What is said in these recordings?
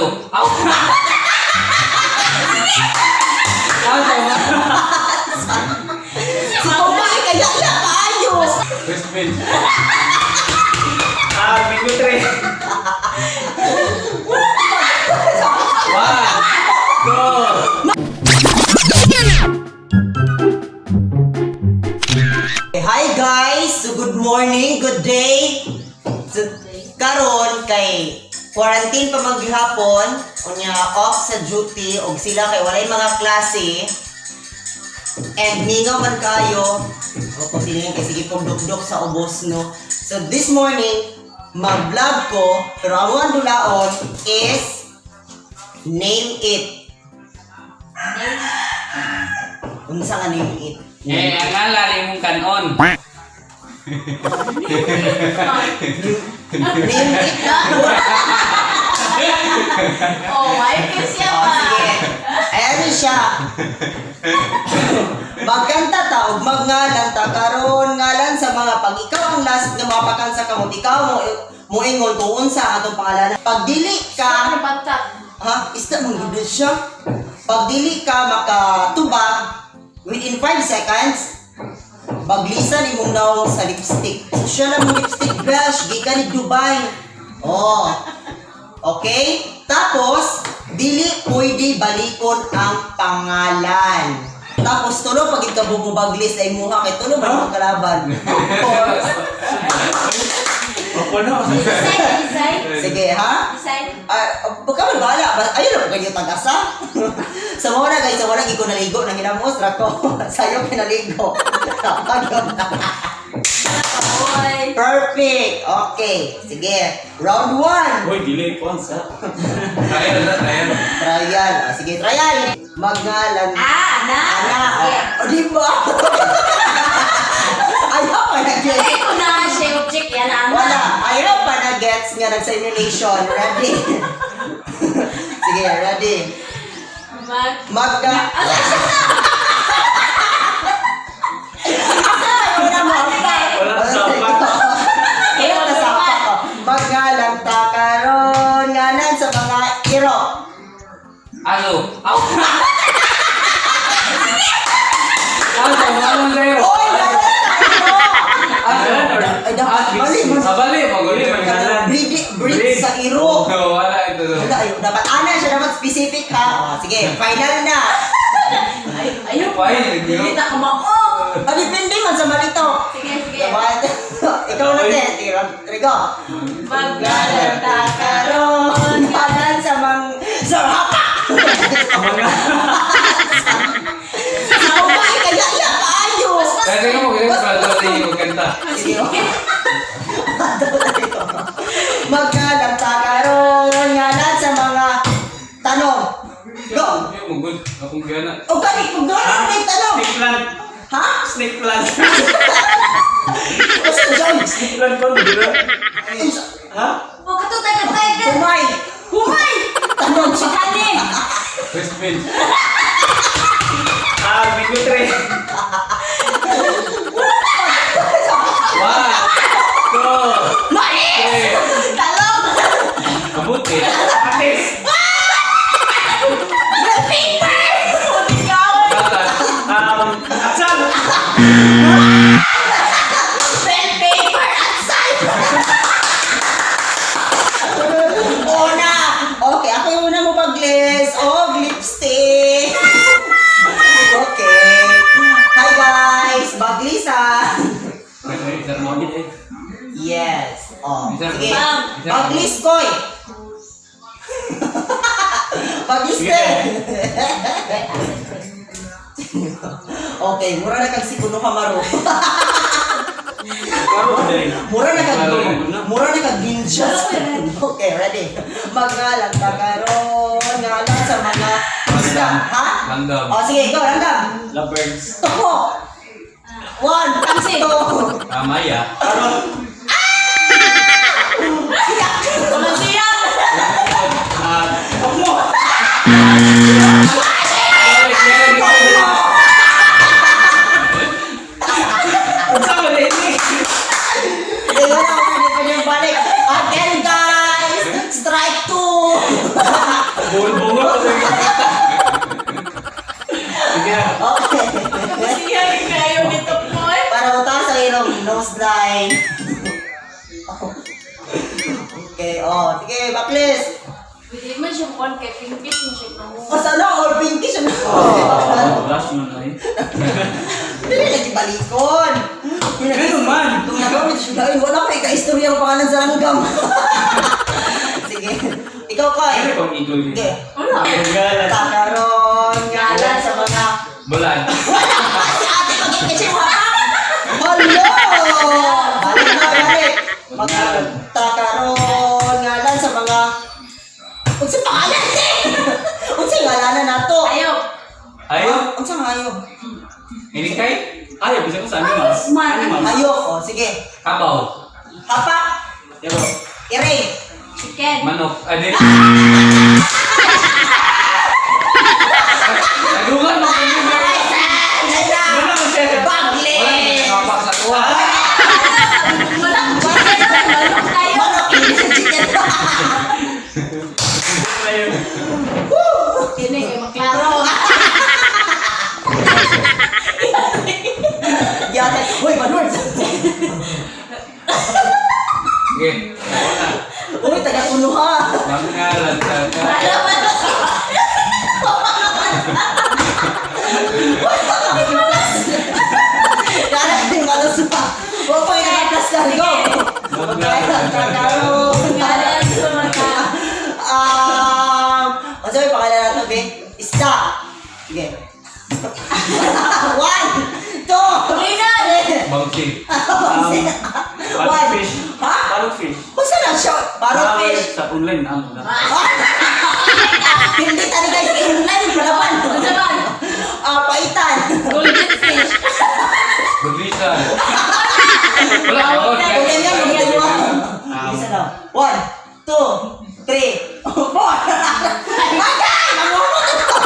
Aso. Aw. Aso. Si Kumay, kaya iya kaayo. First bench. Ah, bingo 3. One, two. Hi guys! So good morning, good day. So, karon kay quarantine pa maghapon, unya off sa duty og sila kay walay mga klase. And mingaw man kayo. O kung sino kay sige pong dukdok sa ubos, no. So this morning, mag-vlog ko, pero ang one dulaon is name it. Unsa nga name it? Eh, ang ngalan imong kanon. Name it na. Oh, my siya Oh, pa. sige. Ayan siya. Magkanta ta og magngalan ta karon ngalan sa mga pag ikaw ang last nga mapakan sa kamot, ikaw mo moingon kung unsa ang atong pangalan. Pag dili Ano ka bata? Ha, isda mong gud siya. Pag dili ka makatubag within 5 seconds, baglisan imong nawong sa lipstick. So siya lang mong lipstick brush gikan ni Dubai. Oh. Okay? Tapos, dili pwede balikon ang pangalan. Tapos tulo pag ikaw baglis ay muha kay tulo man ang kalaban. Of course. Ako na. Design, design. Sige, ha? Design. Ah, baka man bahala. Ayun lang ganyan tagasa. Sa mga na guys, sa wala ko naligo nang hinamos ra ko. Sayo kinaligo. Kapag yun. Oy. Perfect. Okay. Sige. Round 1. Uy, dili ko sa. Trial na, trial. Trial. Ah, sige, trial. Magngalan. Ah, ana. Ana. Sige. O, di ba? Ayaw pa na gets. Ay, ko na siya object yan, ana. Wala. Ayaw pa na gets nga nag-simulation. Ready? Sige, ready. Mag... Magka... Asa siya? Wala mo. Wala sapak. Wala na sapak ko. Magngalan ta karon ngalan sa mga iro. Aso. Aw. Aso, ano sa'yo? Oy, ngalan sa iro. Aso. Ay, dapat mali man. Kabali, maguli man ngalan. Breed, breed sa iro. Oh, wala ito. Wala, ayo. Dapat ana siya, dapat specific ha. Oh, sige, final na. Ay, ayun. Fine, Dili ta kamao. Ah, depende man sa malito. Sige, sige. Dapat, ikaw na te. Sige, Rigo. Maggalan ta karon ngalan sa mang sa hapa. Sa kumay kaya iya kaayo. Kaya tingnan mo, ganyan sa sa iyo kanta. Sige. Magkalang ta karon ngalan sa mga tanong. Go. Yung mugod, akong gana. O kani kung doon may tanong. Snake plant. Ha? Snake plant. Basta dyan. Snake plant ko, di ba? Ha? Huwag ka to, tayo, tayo. Kumay. Humay! Tanong siya. Kani! First bench. Ah, bingo 3. One, two, Mali! three. Talong! Kabuti. Atis. Ikaw! Gatas. Atsal. Bell paper! Atsal! Una! Okay, ako yung una mo pag-list. Oh, lipstick! Okay. Hi guys! Baglisa! Yes. Oh, sige. Baglis koy! Baglis te! Okay, mura na kag si Kuno Kamaro. Mura na kag ninja. Okay, ready. Magalang ta karon ngalan sa mga isda, ha? Langgam. Oh, sige, go, langgam. Lovebirds. Tuko. One, Tamsi. two. Tama ya. Karot. Kumansiyan! Ah, okmo. Unsa man ini? Eh, wala, pwede, pwede balik. Again, guys! Strike two! Nose line. Okay, oh. Sige, baklis. Pwede man siya kuhan kay pinkish mo siya no. Masala, all pinkish. Ano? Oh, last man ay. Dili lagi balikon. Ganun man. Kung nagamit siya dahil wala pa ika-istorya ang pangalan sa langgam. Sige. Ikaw, Koy. Ano kung eagle yun? Sige. Wala. Ngalan. Kakaroon, ngalan sa mga. Bulan. Wala pa si ate magiging siya. Hello! Balik na, balik. Magtakaroon ngalan sa mga. Unsa pangalan ni? Unsa ngalanan nato? Ayaw. Ayo. Unsa nga ayo? Inikay. Ayaw, bisa ko sa animals. Man. Animals. Ayo, oh, sige. Kabaw. Hapak, Yabo. iring. Chicken. Manok. Adi. Nagungan mo kami. Wala mo siya. Bagle! Wala nakapak sa tuwa. Wala. Chicken. Manok tayo. Manok, hindi siya chicken. Wala yun. Kini kay maklaro. Yata, hoy, Manord! Sige. Ako na. Uy, taga-uno ha. Mangalan sa Wala man. Yara, yung malas pa. Huwag pa yung naka-plus na. Go! Kakaroon. Ngalan sa mga. Ano sabi pangalan nato, be? Isda. Sige. One, two, Tulinan. three. Bangsi. Parrot One. fish. Ha? Parrot fish. Kung saan na siya? Parrot fish. Sa online, ano na. Hindi tani guys, inline palaban. Unsa man? Ah, paitan. Golden fish. Budlisan. Wala ako. Okay nga, mabuti mo. Isa na. One, two, three, four. Agay! Namumot ako!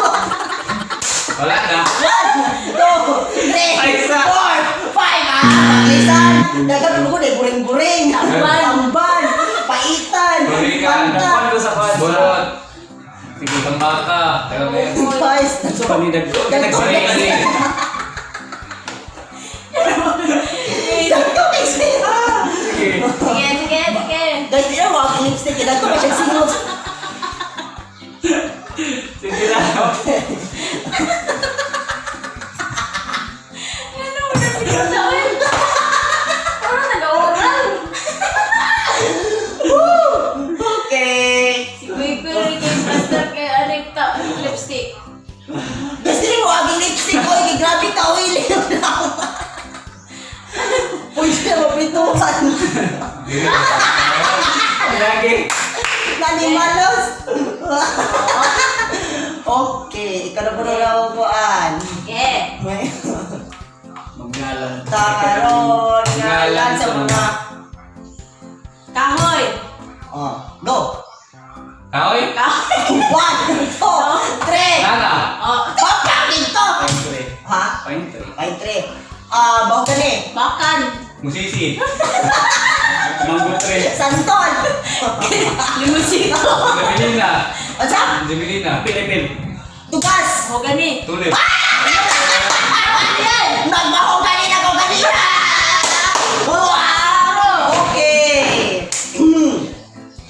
Wala na. One, two, three, Ay, isa. four, five. Ah, paglisan. Dagat mo ko, buring-buring. Tamban. Tamban. Paitan. Buringan. Panta. Nakuha ko sa kwan. Burot. Sige. Tambaka. Teka ba yan? Guys, Panidag. Baling-baling. Dagto kay siya. Sige. Sige, sige, sige. Guys, di na mo ang lipstick. Dagto pa siya singot. Sige na. Ano na sige sa akin? Parang nag-oral. Okay. Si Kuy Kuy kay Master kay Anikta lipstick. Guys, di mo ang lipstick. Oy, kay grabe ka. Oy, lip na. Uy, siya mapituhan. Lagi. Nanimalos. Okay, ikaw na po na kuan. Sige. May Magnalan. Takaroon ngalan sa mga. Kahoy. Oh, go. Kahoy. Kahoy. One, two, three. Nana. Oh, Papak ito. Pine tree. Ha? Pine tree. Pine tree. Ah, baho gani. Bakan. Musisi. Mango tree. Santol. Limusito. Jabilina. Unsa? Jabilina. Pilipil. Tugas. Hogani. Tulip. Nagbaho gani na ko gani. Wow! Okay.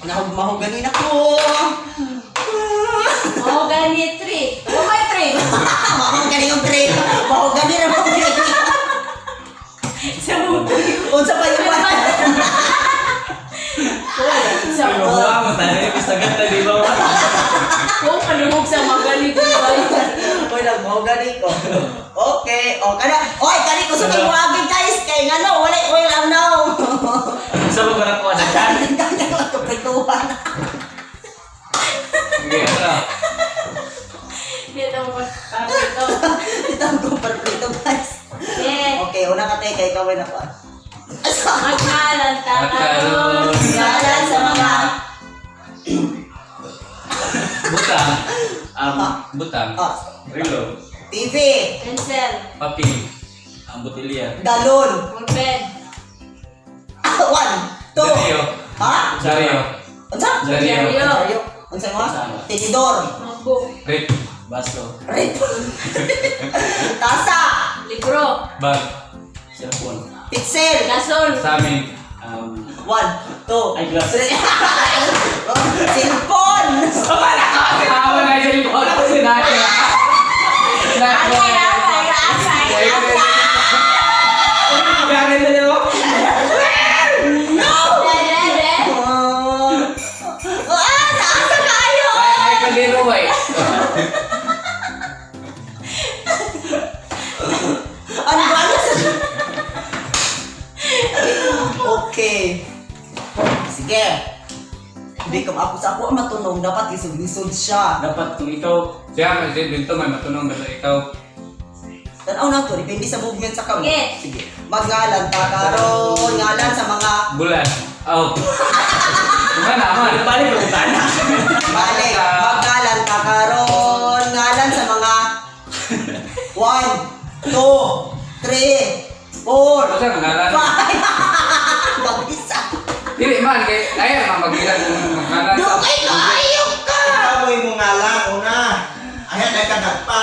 Nahugmaho gani na ko. Mahogany tree. Oh, may tree. Maho gani yung tree. Maho gani na mo tree. Sa tree. Unsa pa yung one? Sa Ay, mabuha mo. Tayo, bisagat na, di ba? Kung kaluhog sa mahogany tree. Uy, nagmaho gani ko. Okay, o kana. Oy, kani ko sa kay guys kay ngano wala oil ang now. Sa mga na kuha na. Kanya lang ko prituhan. Sige, ano? Dito mo ito. Ito ko prito guys. Sige. Okay, una ka te kay ikaw na ko. Asa? Magnalan takaroon. Ngalan sa mga Butang. Butang. oh, Rilo. TV, Pencil. Papel. Ang botilya. galon. Pulpen. One, two. Dario. Ha? Dario. Unsa? Dario. Dyaryo. Unsa nga? Tinidor. Macbook. Rip. Baso. Rip. Tasa. Libro. Bag. Cellphone. Pixel. Gasol. Sa amin. One, two, Eyeglass. three. Oh, cellphone! Ah, wala yung cellphone. Sinaya. Akay, akay, akay, akay. Gamit na niyo. No! Re, re, re. Oh. Ah, naasa kayo! Ay, ay, kaldero ba eh. Ano ba? Ano sa... Okay. Sige. Hindi ka ako sa ako ang matunong. Dapat lisod-lisod siya. Dapat kung ikaw, Siya, kasi dito may matunong basta ikaw. Tanaw na to. Depende sa movement sa kamay. Sige. Sige. Magngalan ta karon. Ngalan sa mga Bulan. Oh. Diba naman? balik ko tayo. Balik. Magngalan ta karon. Ngalan sa mga one, two, three, four, Basta ngalan. five. Mag-isa. Dili man, kay ay, mamagilan kung ngalan. Dugay kaayo ka! Ikaw mo nga lang una. Ayan ay kadagpa.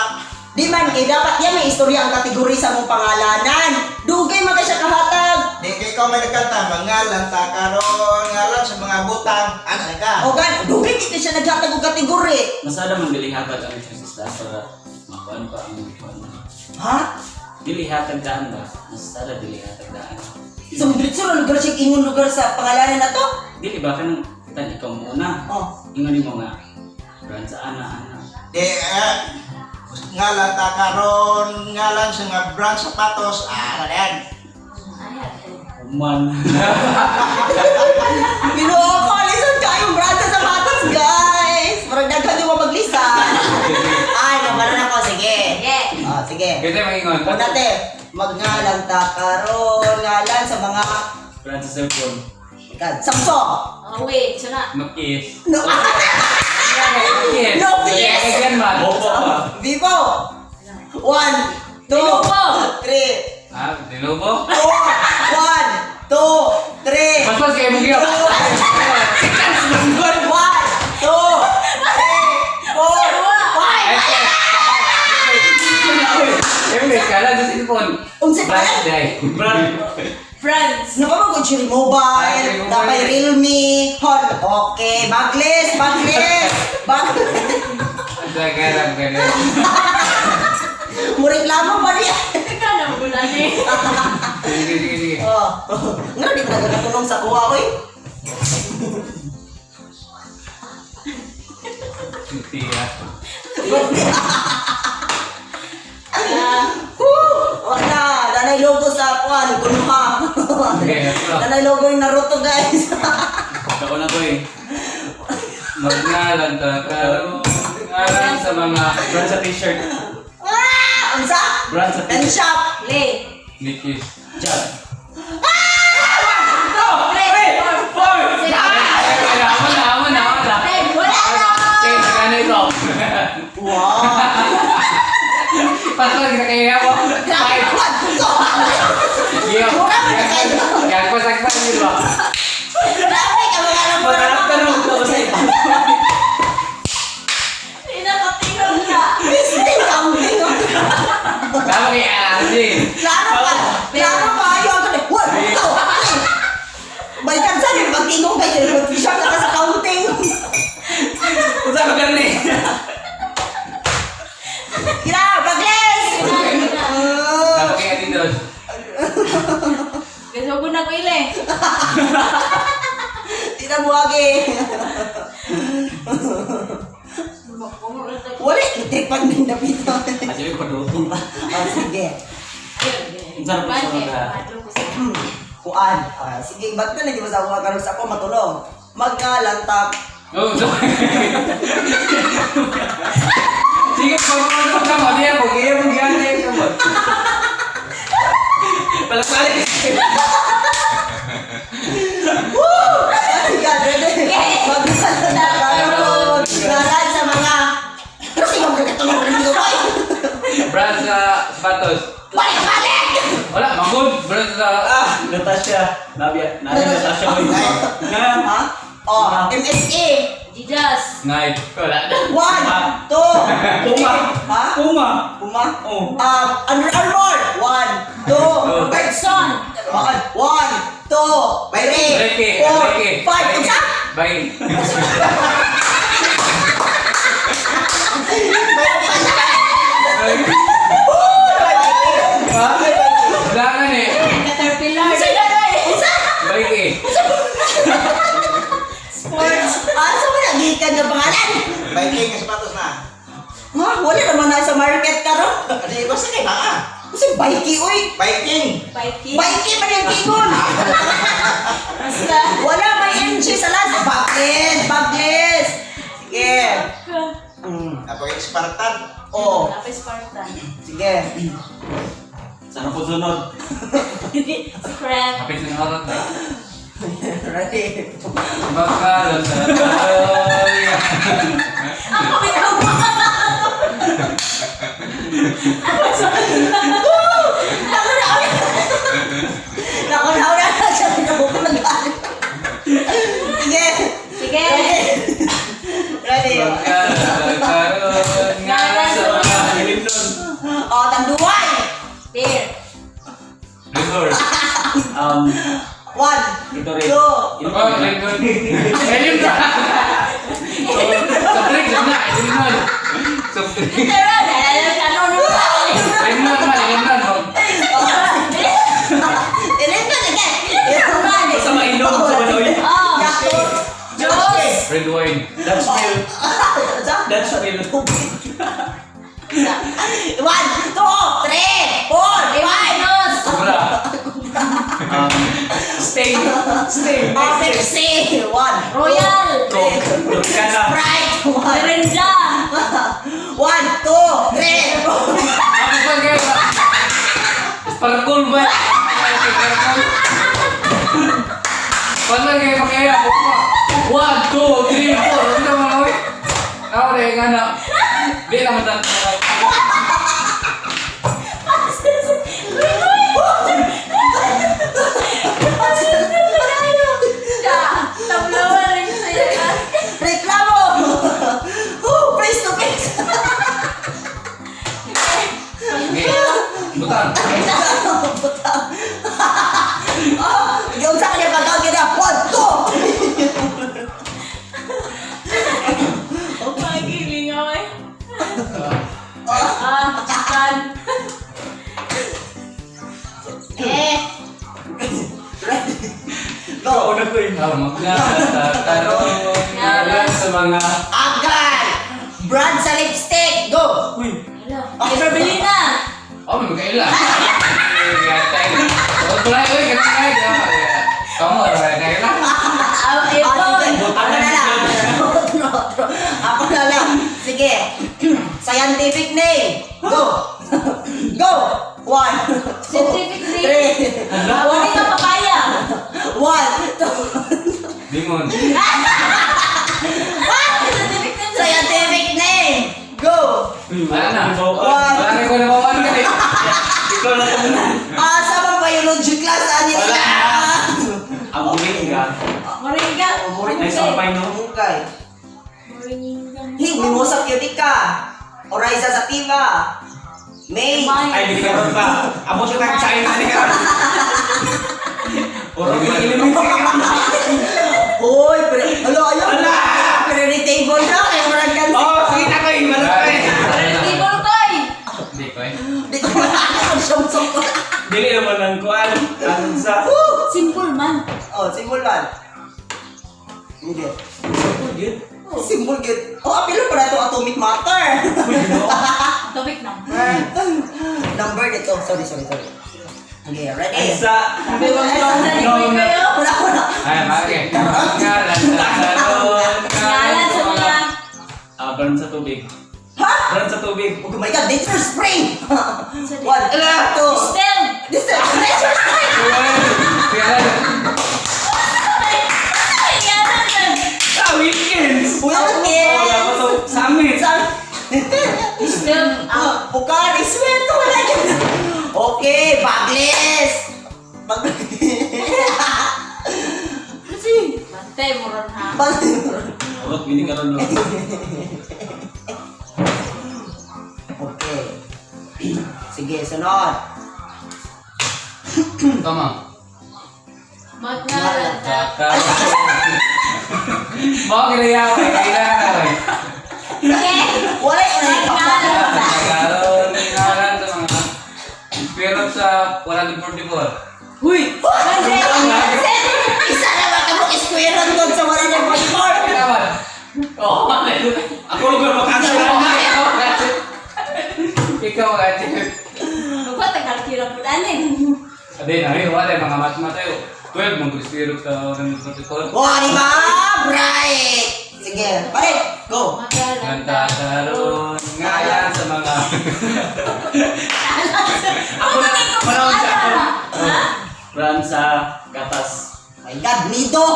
Di man, kay dapat yan may istorya ang kategori sa mong pangalanan. Dugay man kay siya kahatag. Di kay ikaw may nagkanta, mangalan ta karon, ngalan sa mga butang. Ano na ka? O gan, dugay kay siya naghatag og kategori. Masada man dili hatag ang choices daan para makuan pa ang kuan. Ha? Dili hatag daan ba? Masada dili hatag daan. So, diretso na lugar siya ingon lugar sa pangalanan na to? Dili ba kanang tan ikaw muna. Oh. Ingon nimo nga. Brand sa ana ana. Di eh, ngalan ta karon, ngalan sa mga brand sapatos. Ah, ano yan? Ay, akay. Human. Ginoo ko, listen kayong brand sa sapatos, guys! Parang daghan yung maglisa. Ay, nabaran ako. Sige. Sige. Oh, sige. Kasi maingon. Una te, magngalan ta karon, ngalan sa mga Brand sa cellphone. God, Samsung. Oh, wait. Suna. Makis. No. Makis. No, kiss. Kaya man. Opo pa. Vivo. One, two, Lenovo. three, Ah, Lenovo? four, one, two, three, Paspas kayo mong giyaw. one, two, three, four, five. Eh, kala sa cellphone. Unsa pa? Brand day. Brand. France. Napamagod siya mobile, Ay, mobile. napay Realme, hon, okay, bagles, bagles, bagles. Kaya ganun. Mureklamo pa niya. Ikaw na magulan eh. Sige, sige, sige. Oh. Nga di talaga katulong sa kuha oy. Tiya. Woo! Wala, nanay logo sa kuan, kunuha. Okay, let's go. Nanay logo yung Naruto, guys. Ikaw na ko eh. Magngalan ta karon. Ngalan sa mga Brand sa t-shirt. Ah! Unsa? Brand sa Pen t-shirt. shop. Le. Nikis. Jab. Three, four, six, Ay, wala, wala, wala, wala. seven. Wala na! Okay, nagano ito. Wow. Paspas kita kaya mo. Grabe, one, two. Giyaw. Mura man na kayo. Gagpas agpas yun ba? Grabe ka mga alam mo. Tanong ko sa ito. Pinakatingog ka. Mistake counting. Tama kay Arjun. Klaro pa. Klaro pa ayo ang kani. One, two, three. Balikan sa rin pagtingog kay siya ka sa counting. Unsa ka garni? Kira, bagles. Ah. Tama kay Adidas. Gusto ko na ko ile. Tita buwagi. Wala, itripan din na pito. Ajo yung padutong ta. Oh, sige. Unsa na po sa mga- Kuan. Ah, sige, ba't na lagi mo sa ako karon sa ako matulog? Magkalantap. Oh, sorry. Sige, pagpapasok ka mo. Diyan mo, giyan mo, giyan mo. Palak-palik. Woo! Ay, God, ready? Magkalantap karon. Ngalan sa mga. Pero sige, magkatulog rin dito ba? Brand sa sapatos. Balik, balik! Wala, magod. Brand sa... Ah, Natasha. Nabia. Nabia Natasha ko. Na. Ha? Oh, MSA. Adidas. Nike. Wala. 1, 2, Puma. Ha? Puma. Puma? Oh. Under Armour. 1, 2, Bergson. 1, 2, 3, Nike. 4, Nike. 5. Unsa? Bye. Ha? Wala nga eh. Caterpillar. Unsa? Bike eh. Sports. Asa mo nagikan nga pangalan? Viking nga sapatos na. Ha? Wala naman na sa market karon. Di ba sa kay naa? Kasi bikey oy. Viking. Viking. Bikey man yung gingon. Basta. Wala may NG sa last. Bagles, bagles. Sige. Napaka Spartan. Oh, Tapos Spartan. sige. Sana po sunod. Si Crab. Kapit sa harap na. Ready. Magkaroon sa tayo. Ang pamitaw mo. Naku na, naku na, na siya pinapupulagan. Sige. Sige. Ready. Magkaroon sa karoon. Ngalan sa mga Ilim nun. Oh, tanduay. Beer. Resort. 1, Ito rin. 2, Oh, Lindon. Ayun na. Soft drink na. Lindon. Soft drink. Pero, dahil ano no. Lindon man, Lindon. Eleven again. Eleven. Basta mainom sa manoy. Oh. Yakult. Diyos. Red wine. Dutch mill. Sa? Dutch mill. 1, 2, 3, 4, 5. Dinos. Sobra. Stay. Stay. Oh, Pepsi. 1. Royal. Coke. Tropicana. Sprite. 1, Merenda. 1, 2, 3, 4. Ako pa kaya. Sparkle ba? Sparkle. Paano kayo makaya? 1, 2, 3, 4. Ano naman oy? Ako rin nga na. Di lang matanda. Tablawan rin sa'yo. Reklamo! Oh, face to face. Okay. Butang. Oh, yung sa kanya pagkaon kita. 1, 2. Magiling ako eh. Ah, chicken. Eh, Go. Una ko yun. Oh, Magkakaroon ngalan sa mga Agay! Brand sa lipstick! Go! Uy. hello. Everbelina. Oh, may magkaila. Oh, tulay, uy, ganun kayo. Kamu, wala na ila. Ah, Ah, sige. Ipon. Ako na lang. Ako na lang. Sige. Scientific name. Go. Go. 1, 2, Scientific name. 3. Wala papaya. 1, 2. Limon. Scientific name. Scientific name. Go. Uy, Wala na. Wala. Wala na ko nabawaan ka eh. Ikaw na ito muna. Ah, sa mga biology class, ani Wala. nila. Ang moringa. Moringa. Moringa. Nice ang pino. Okay. Moringa. Hey, Mimosa pudica. Oryza sativa. May. Ay, di karon pa. Amo sa tag China ni karon. Oro ilim Hoy, pero, alo, ayaw. Ala! Pero table na, kaya murag kansi. Oh, sige na kayo, malapit. Table koy. Hindi ko eh. Di ko maalam siyang ko. Dili naman ang kuan. Ang sa Simple man. Oh, symbol man. Hindi. Symbol good. Oh, apilo pa na itong atomic matter. Topic number. Number dito. Sorry, sorry, sorry. Okay, ready? Ang sa Sabi ko No, no. kayo. Wala, wala. Ay, okay. Ngalan sa karoon. Ngalan sa mga Ah, brand sa tubig. Ha? Brand sa tubig. Oh my God, nature spring! 1, 2, Stem. this is nature spring! Ah, weekends. Wilkins! Wala ko to. Summit. Stem. Ah, Pocari Sweat! Wala yun! Okay, bagles! Bagles! Bantay mo ron ha. Bagles! Sagot gini karon no. Okay. Sige, sunod. Tama. Magngalan ta. Mo ginaya ko, kailangan ko. Sige. Wala yung Magngalan ta. Karon ngalan sa mga pero sa 144. Uy! Hindi. Isa na ba ka mo square doon sa 144? Tama. Oh, Ako lugar maka-answer na. Ikaw ate. Magpa tagalkira po anin. Ade na wala mga matma tayo. 12 mong square sa 144. Wah, di ba? Bright! Sige, balik! Go! Magngalan ta. Nagkakaroon ngalan sa mga Ako na panahon sa ako. Brand sa gatas. My God, Nido!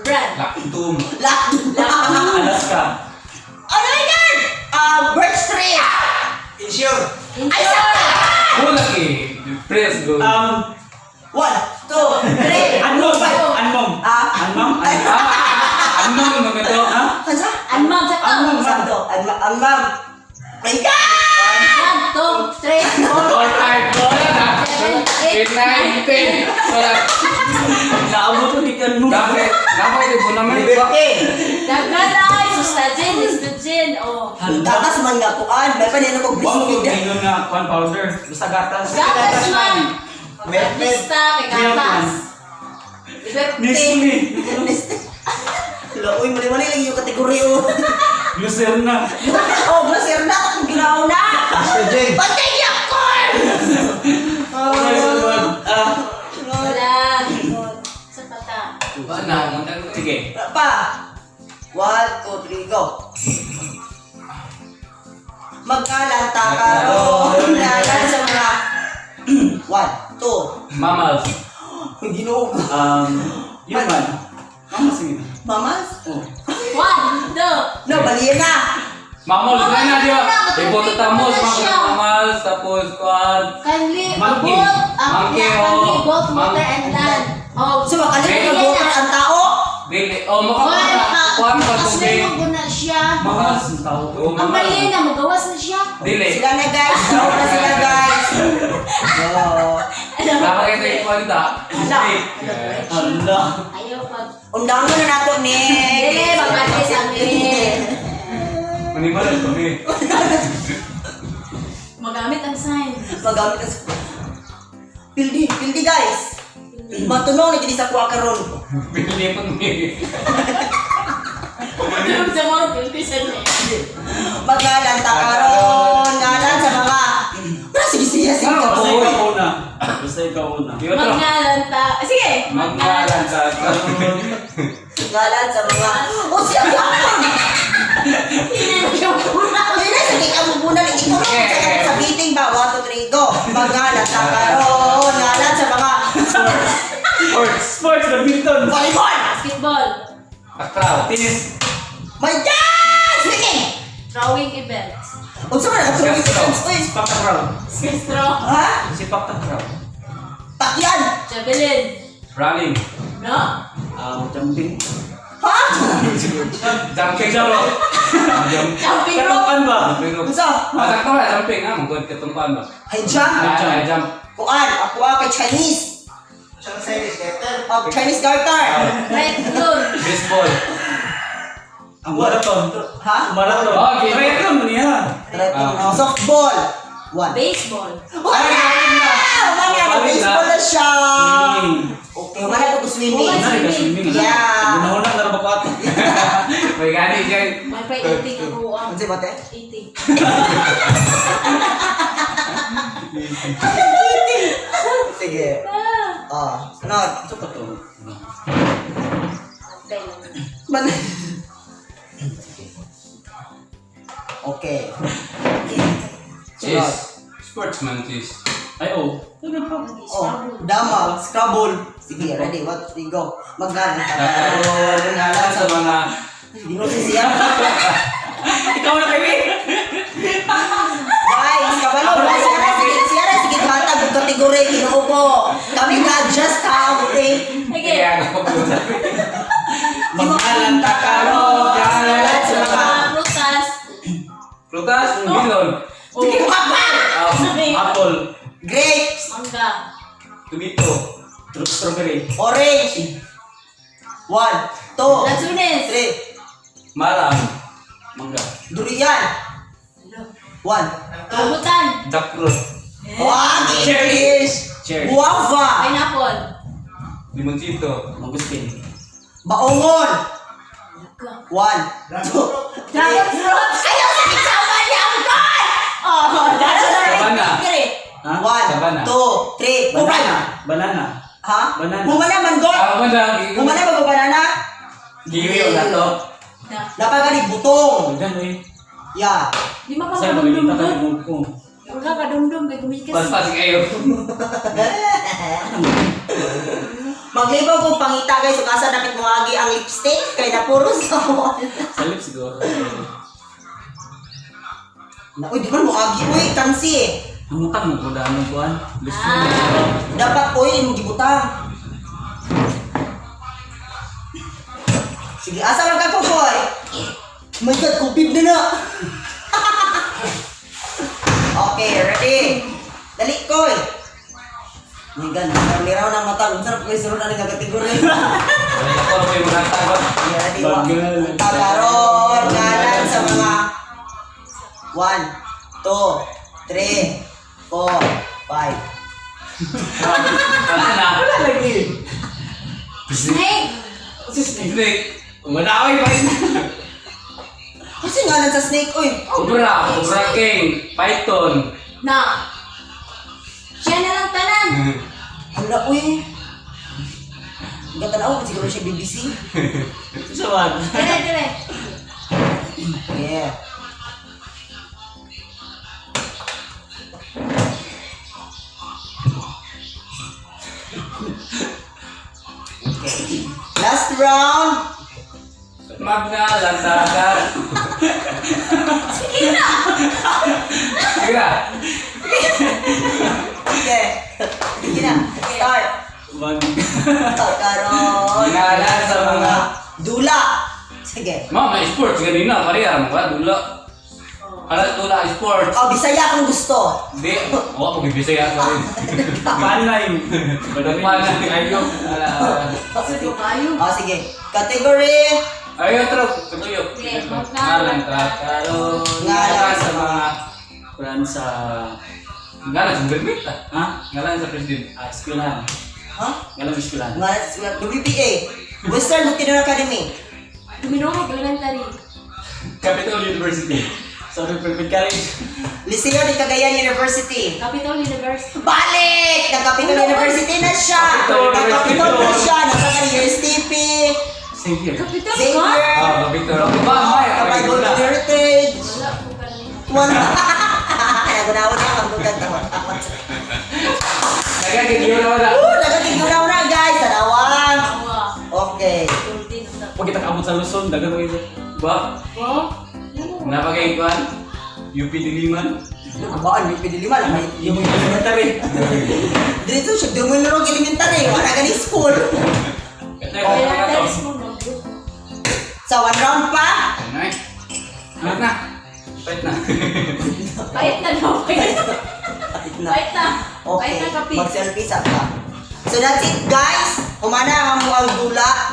Brand. Lactum. Lakdo! Alaska. Oh my God! Birch Tree! Insure. Ay, sakto! Bulaki. Press go. One, two, three! Anmom. Five. Anmom. Ah? Anmom. Ay, Ah, ano mga to? Ha? Ano? Anmam sa to. Anmom. Sakto. Ang ma'am. My God! One, two, three, four, 4, 5, 4, seven, 8, eight, 9, 10. Wala. Naabot ko ni Anmom. Dapat, dapat ito naman. Liberty! Daghan ay sustagen, estrogen, oh. Gatas man nga kuan. May panino ko Wa mo breastfeed. ingon nga kuan powder. Basta gatas. Gatas man. Med- med- Basta kay gatas. Liberty. Nestle. Hala, uy, mali-mali lang yung kategorya. Oh. Glucerna. Oh, glaser na. Akong ginaw na. Estrogen. Pantay niya, corn! Ah, Wala. Sa pata. Wala, sige. Pa. One, two, three, go. Magkalanta karon ngalan sa mga one, two. Mammals. Uy, Ginoo ko. Human. Mama sige. Mamas? Oh. One, two. No, bali na. Mammals na na di ba? Matubig Hippopotamus, na siya. mammals, tapos kuan. Kindly, Monkey. both, ah, Monkey, yeah, oh. kindly both water Monkey. and land. Oh, So, makalit Dili ka bukan ang tao. Dili. Oh, Why, maka kuan pa makaswim tubig. mo na siya. Makas ang tao. Oh, Ang mammals. balina, magawas na siya. Dili. Sila na guys. Tao na sila guys. Oh. Dapat kayo sa kuan ta. Ala. Hala. Ayaw pag... Undangan na nato ni. Eh, mag-advise kami. Manimalas kami. Magamit ang sign. Magamit ang Pildi, pildi guys. Matunaw na gid sa kuha karon. Bili po ni. Tulog sa mga pilpis ano. Maglalanta karon, ngalan sa mga Wala sige sige sige ka Basta boy. ikaw una. Basta ikaw una. Di ba to? Magngalanta. Sige! Magnalan sa Ngalan sa mga Oh siya yapon. Hindi na siya muna. Hindi sige ka mo muna ikaw na sa meeting ba 1 2 3 go. Maglalanta karon, ngalan sa mga Sports. Sports, badminton. volleyball. Basketball. Akraw. Tennis. My God! Swimming. Drawing events. Unsa man ang throwing events uy? Sipak takraw. Skistro. Ha? Sipak takraw. Takyan. Javelin. Running. No? Jumping. Ha? Jumping rope. Jumping rope. Katukan ba? Jumping rope. Unsa? Ah, sakto na jumping ah, magod katong ba. High jump. Ah, jump. Kuan, ako ah, kay Chinese. Siyang series letter. Oh, Chinese garter. Triathlon. Baseball. Ang marathon. Ha? Marathon. Okay. Triathlon mo niya. Oh, softball. One. Baseball. Wala! Wala na, baseball na siya. Swimming. Okay, wala ko swimming. Wala. Ano ka swimming? Yeah. Gunahuna na ba ko ato? May gani dyan. May pa eating ako ah. Ano ba, te? Eating. Sige. Ah. Ah, sunod. Ito pa to. Antay lang. Man. Okay. Cheese. Sportsman cheese. Ay, oh. Ano pa? Oh, dama, scrabble. Sige, ready, one, two, three, go. Magana. Nakaroon ngalan sa mga Ginoo siya. Ikaw na kami. Guys, kabalo ba siya ra sige, siya ra sige hatag og kategory Ginoo ko. Kami na-adjust ha, okay? Sige. Kaya ako po. Magkalanta karon. Orange. One, two, Lansunes. three. Maram. Mangga. Durian. One, two. Rambutan. Jackfruit. Wag, English. Cherry. Guava. Pineapple. Limoncito. Mangustin. Baongon. One, two, three. Dragon fruit. Ayaw sa sama niya ang God! Oh, that's Sabana. Ha? One, Sabana. two, three. Kuray. Banana. Banana. Ha? Banana. Humana man God. Ah, wala. Humana ba banana? Giwi o na to. Na. Napagani butong. Pagdan eh. Yeah. Di Sa magiging makakadumdum. takalibog ko. Makakadumdum. Kay gumikas. Paspas kayo. Maglibaw kong pangita, guys, ug asa dapit moagi ang lipstick kay napuro sa wall. Sa lips siguro. Na, uy, di man moagi uy, kansi eh. Ang utang mo ko daan kuan. Gusto mo. Ah. Dapat oil imong gibutang. Sige, asa man ka kukoy? Oh my God, kupib na na. Okay, ready? Dali, koy. Oh my God, liraw ng mata. Ang sarap ko isunod na nga kategorya. Wala ko may mga tagot. Ready, wa. Bagal. Tagaron, ngalan sa mga 1, 2, 3, 4, 5. Wala na. Wala lagi. Snake. Si snake. Snake. Wala ako yung Kasi ngalan sa snake, uy. Cobra. Cobra King. Python. Na. Siya na lang tanan. Hala, uy. Ang ganda na ako, siguro siya BBC. Sa one. Dire, dire. Yeah. Okay. Last round. Magna lantakan. Sige na. Sige na. Okay. Sige na. Start. Mag. Karon. Ngalan sa mga Dula. Sige. Ma'am, may sports ganina, pariya mo ka dula. Ala dula sports. Oh, Bisaya kung gusto. Di, wa ko gibisaya sa rin. Panay. Panay ayo. Ala. Sige kayo. Oh, sige. Category. Ayo trok, tuyo. Sige, Ngalan karon. Ngalan sa mga Kuan sa ngalan sa president. ha? Ngalan sa president. Ah, eskwelahan. Ha? Ngalan sa eskwelahan. Ngalan sa WPA. Western Bukidnon Academy. Duminorog Elementary. Capital University. Southern Philippine College. Liceo de Cagayan University. Capitol University. Balik! Nag-Capitol University na siya! Capitol Nag-Capitol na University. siya! Nasa USTP! Xavier. Capitol ka? Xavier! Ah, Capital. Ba, may Kapay Golden Heritage! Wala po ka rin. Wala! Nagunawan na ang maguganda. Nagagigil na wala. Woo! Nagkakiguraw na, guys! Tanawan! Awa. Okay. Golden. Pag kita kaabot sa Luzon, dagan mo ito. Ba, Bo? napakay kuan. UP Diliman. Abaan, may pinilima lang. May Yung mga elementary. Dito siya, Duminurog Elementary. Wala ka ni school. Ito yung mga to. Elementary school no? So, one round pa. Ay. Pait na. Pait na. Pait na daw. Pait na. Pait na. Pait na. Okay. Pait na kape. Mag-selfie sa ka. So that's it, guys. Humana ang muang dula.